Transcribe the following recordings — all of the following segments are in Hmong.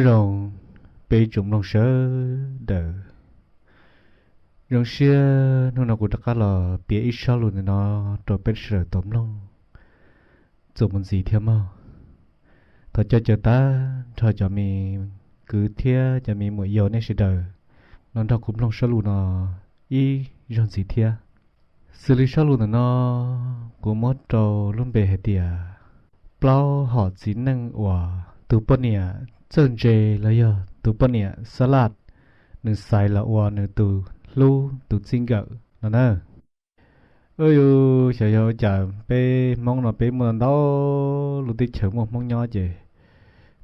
Zoo, peb ib tsoom mloog sawv daws, zoo siab hnub no kuv rov qab los piav ib sob lus ntawm no rau peb sawv daws tau mloog txuas mus ntxiv thiab mog. Thov coj caw tag nrho cov me kwv thiab cov me muam yau nej sawv daws los nrog kuv mloog sob lus no ib zaug ntxiv thiab. Xws li sob lus ntawm no kuv muab rau lub npe hais tias plaub hom txiv neej uas tus poj niam txawj ntse los yog tus poj niam xab laj, nws xaiv los ua nws tus hlub tus txij nkawm no na. Yus xyov yog ua cas peb Hmoob no peb muaj ntau lub teb chaws muaj Hmoob nyob ces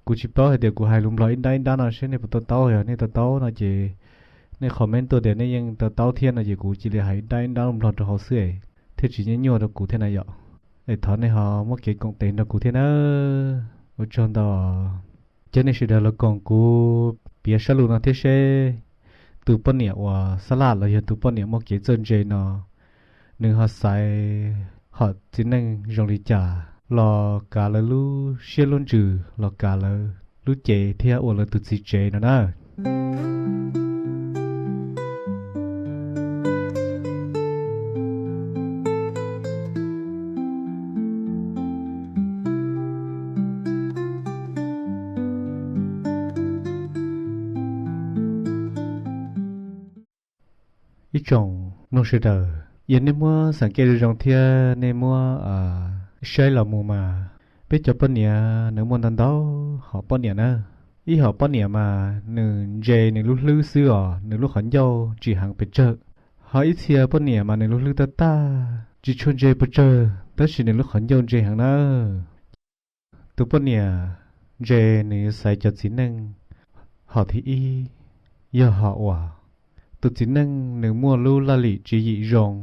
kuv tsis paub hais tias kuv hais lus Nplog ib nrab ib nrab no seb nej puas to taub. Yog nej to taub no ces nej comment tuaj tias nej yeej to taub thiab no ces kuv cia li hais ib nrab ib nrab lus Nplog rau hauv xwb es thiaj tsis nyuaj nyuaj rau kuv thiab na yom. Es thov nej ho muab kev koom tes nrog kuv thiab na. Ua tsaug ntau. Ces nej sawv daws los koom kuv piav sob lus no thiab seb tus poj niam uas xab laj los yog tus poj niam muaj kev txawj ntse no nws ho xaiv hom txiv neej zoo li cas los kav lawv lub siab lub ntsws los kav lawv lub cev thiab ua lawv tus txiv tsev no na. Ib tsoom mloog sawv daws, yog nej muab xeem kej zoo zoo thiab nej muab saib los mus mas peb cov poj niam nws muaj ntau ntau hom poj niam na. Ib hom poj niam mas nws ntse nws lub hlwb xwb os, nws lub qhov ncauj tsis heev pes tsawg. Ho ib txhia poj niam mas nws lub hlwb tag tag, tsis tshua ntse pes tsawg tab sis nws lub qhov ncauj ntse heev na. Tus poj niam ntse nws yuav xaiv cov txiv neej hom thib ib yog hom uas tus txiv neej nws muaj lub laj lim tswv yim zoo,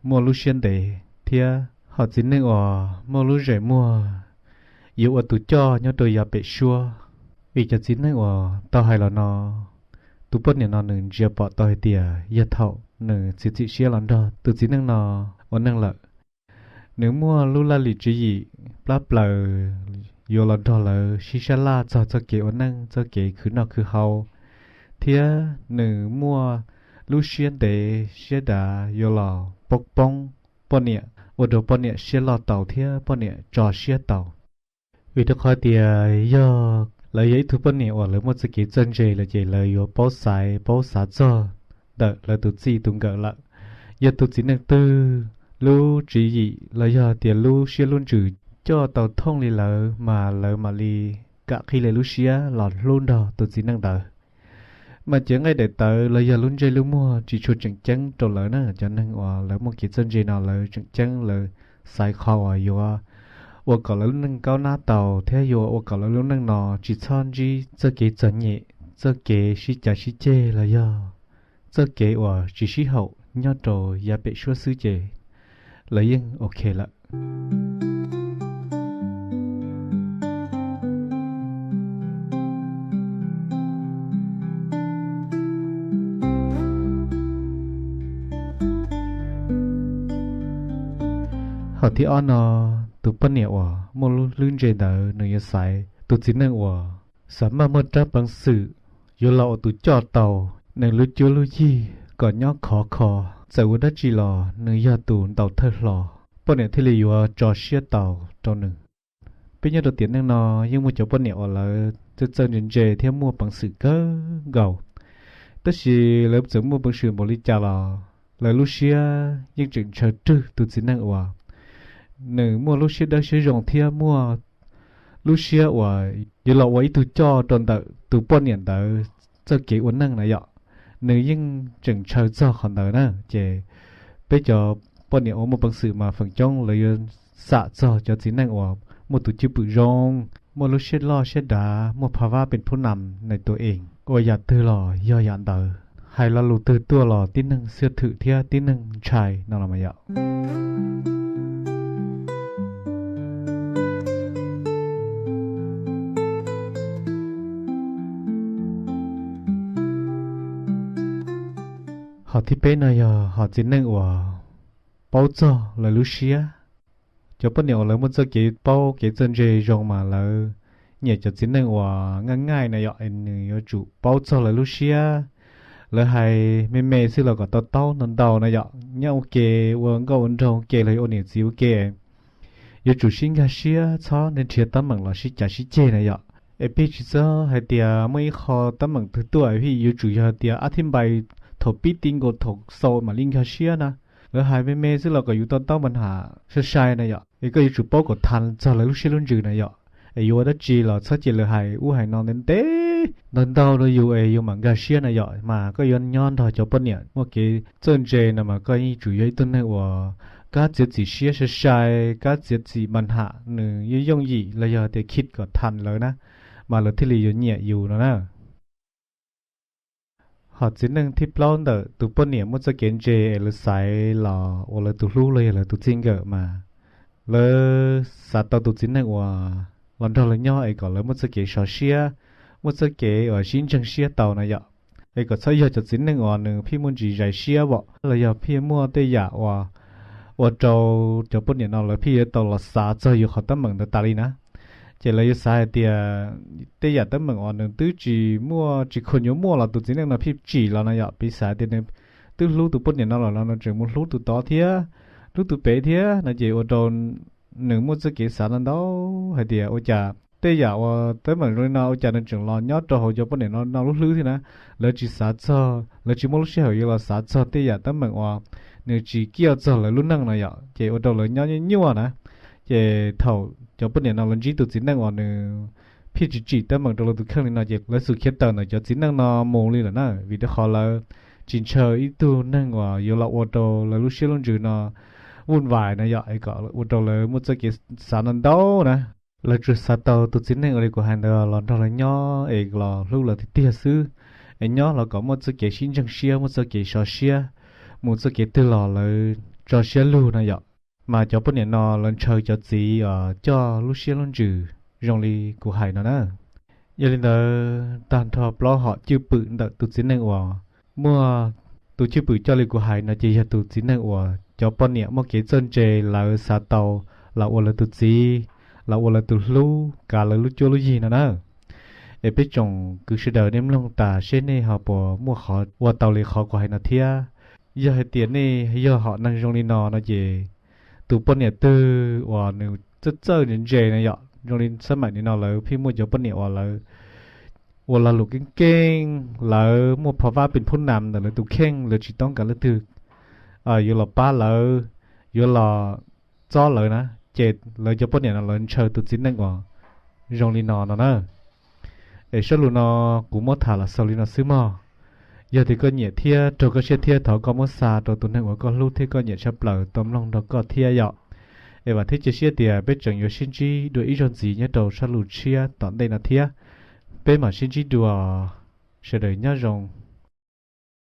muaj lub siab ntev thiab hom txiv neej uas muaj lub zais muag yuav ua tus coj nyob rau yav pem suab. Vim cov txiv neej uas tau hais los no, tus poj niam no nws ntsia pom tau hais tias yog thaum nws txiav txim siab los nrog tus txiv neej no ua neej lawm, nws muaj lub laj lim tswv yim plab plaws yuav los nrog lawv sib sab laj txog txoj kev ua neej, txoj kev khwv noj khwv haus, thiab nws muaj lub siab ntev siab dav yuav los poob poob poj niam, ua rau poj niam siab loj tau thiab poj niam tso siab tau. Vim rau qhov tias yog lawv yog ib tug poj niam uas lawv muaj txoj kev txawj ntse lawm ces lawv yuav paub xaiv paub xav txog ntawm lawv tus txij tus nkawm lawm. Yog tus txiv neej twg lub tswv yim los yog tias lub siab lub ntsws coj tau thooj li lawv mas lawv mam li kam qhib li lub siab los hlub nrog tus txiv neej ntawd. Mas cov nqaij daim tawv los yog lub ntsej lub muag tsis tshua tseem ceeb rau lawv na. Cov neeg uas lawv muaj kev txawj ntse no lawv tseem ceeb lawv xaiv qhov uas yuav ua kom lawv lub neej kaub nab tau thiab yuav ua kom lawv lub neej no tsis txhob ntsib txoj kev txom nyem, txoj kev sib cav sib ceg los yog txoj kev uas tsis sib haum nyob rau yav pem suab xwb ces lawv yeej ok lawm. Hom thib ob no, tus poj niam uas muaj lub hlwb ntse ntawd nws yuav xaiv tus txiv neej uas xav maj muaj rab peev xwm yuav los ua tus coj tau nws lub cuab lub yig kom nyob khov kho, txawm ua dab tsi los nws yog tus ntaus thawj hlo, poj niam thiaj li yuav tso siab tau rau nws. Peb nyob rau tiam neej no yeej muaj cov poj niam uas lawv txawj txawj ntse ntse thiab muaj peev xwm kawg nkaus, tab sis lawv txawm muaj peev xwm npaum li cas los lawv lub siab yeej tseem ntshaw rwg tus txiv neej uas nws muaj lub siab dawb siab zoo thiab muaj lub siab uas yuav los ua ib tug coj rau ntawm tus poj niam ntawd txoj kev ua neej na yom. Nws yeej tseem ntshaw txog qhov ntawd na. Ces peb cov poj niam uas muaj peev xwm mas feem coob lawv yuav xam txog cov txiv neej uas muaj tus cwj pwm zoo, muaj lub siab loj siab dav, muaj pha vab pes phub nam nais tua ees, ua yam twg los yog yam ntawd, hais lo lus twg tuaj los tib neeg xwb thwm thiab tib neeg ntshai no los mas yom. Hom thib peb no yog hom txiv neej uas paub txog lawv lub siab. Cov poj niam uas lawv muaj txoj kev paub kev txawj ntse zoo mas lawv nyiam cov txiv neej uas nqaij nqaij na yom, nws yuav tsum paub txog lawv lub siab. Lawv hais me me xwb los kom to taub ntau ntau na yom, nyob ua ke ua nkauj ua nraug ua ke los yog ua niam txiv ua ke, yuav tsum sib nkag siab, txhob nrhiav teeb meem los sib cav sib ceg na yom. Es peb tsis txhob hais tias muaj ib qho teeb meem twg tuaj peb yuav tsum yog tias ab thib npai thaum pib ti nkaus thaum xaus mam li nkag siab na. Lawv hais me me xwb los kom yus to taub mas ham sai sai na yom, es koj yuav tsum paub kom tham txog lawv lub siab lub ntsws na yom. Es yuav ua dab tsi los txhob cia lawv hais ub hais no ntev ntev ntau ntau rau yus es yus mam nkag siab na yom. Mas koj yuav nyob nrog cov poj niam muaj kev txawj ntse no mas koj yeej tsum yog ib tug neeg uas kab txiav txim siab sai sai, kab txiav txim mas ham nws yooj yooj yim los yog tias khij kom tham lawv na, mas lawv thiaj li yuav nyiam yus no na. Hom txiv neej thib plaub ntawm tus poj niam muaj txoj kev ntse es lawv xaiv los ua lawv tus hlub los yog lawv tus txij nkawm mas lawv xav tau tus txiv neej uas los nrog lawv nyob es kom lawv muaj txoj kev sov siab, muaj txoj kev uas sib ntseeg siab tau na yom. Es kom txhob yog cov txiv neej uas nws pheej muaj ntsis zais siab vom los yog pheej muaj tej yam uas ua rau cov poj niam no lawv pheej yuav tau los xav txog yus qhov teeb meem ntawd tas li na. Ces lawv yuav xav hais tias tej yam teeb meem uas nws twb tsis muaj tsis khuam yuav muaj los tus txiv neej no pheej tsim los no yom. Piv xam tias nws twb hlub tus poj niam no lawm los nws tseem mus hlub tus tod thiab, hlub tus pem thiab no ces ua rau nws muaj txoj kev xav ntau ntau hais tias ua cas tej yam uas teeb meem zoo li no ua cas nws tseem los nyob rau hauv cov poj niam no no lub hlwb thiab na. Lawv tsis xav txog, lawv tsis muaj lub sij hawm yuav los xav txog tej yam teeb meem uas nws tsis kiaj txog lawv lub neej no yom, ces ua rau lawv nyob nyuaj nyuaj na. Ces thaum cov poj niam no lawv ntsib tus txiv neej uas nws pheej tsis tsim teeb meem rau lawv tus kheej li no ces lawv xum khiav tawm ntawm cov txiv neej no mus li lawm na, vim rau qhov lawv tsis ntshaw ib tug neeg uas yuav los ua rau lawv lub siab lub ntsws no vuj vais no yom, es kom ua rau lawv muaj txoj kev xav ntau ntau na. Lawv tsuas xav tau tus txiv neej uas li kuv hais ntawd los nrog lawv nyob es los hlub lawv tiag tiag xwb, es nyob los kom muaj txoj kev sib ntseeg siab, muaj txoj kev sov siab, mus txoj kev twg los lawv tso siab lug no yom. Mas cov poj niam no lawv ntshaw cov txiv uas coj lub siab lub ntsws zoo li kuv hais no na. Yog li ntawd tag nrho plaub hom cwj pwm ntawm tus txiv neej uas muaj tus cwj pwm coj li kuv hais no ces yog tus txiv neej uas cov poj niam muaj kev txawj ntse lawv xav tau los ua lawv tus txiv, los ua lawv tus hlub kav lawv lub cuab lub yig no na. Es peb tsoom kwv sawv daws nej mloog tas seb nej ho puas muaj qhov ua tau li qhov kuv hais no thiab. Yog hais tias nej yog hom neeg zoo li no no ces tus poj niam twg uas nws txawj txawj ntse ntse no yom, zoo li xab maim li no lawv pheej muaj cov poj niam uas lawv ua lag luam keej keej, lawv muaj phov vab pes phub nam ntawm lawv tus kheej, lawv tsis toob kas leej twg yuav los pab lawv, yuav los txob lawv na, ces lawv cov poj niam no lawv ntshaw tus txiv neej uas zoo li no no na. Es zaj lus no kuv muab tham los xaus li no xwb mog. Yog tias koj nyiam thiab raug koj siab thiab thov koj muab xa rau tus neeg uas koj hlub thiab koj nyiam tshaj plaws tau mloog nrog koj thiab yom. Es vam thiab cia siab tias peb tseem yuav sib ntsib dua ib zaug ntxiv nyob rau zaj lus tshiab tom ntej no thiab. Peb mam sib ntsib dua, sawv daws nyob zoo.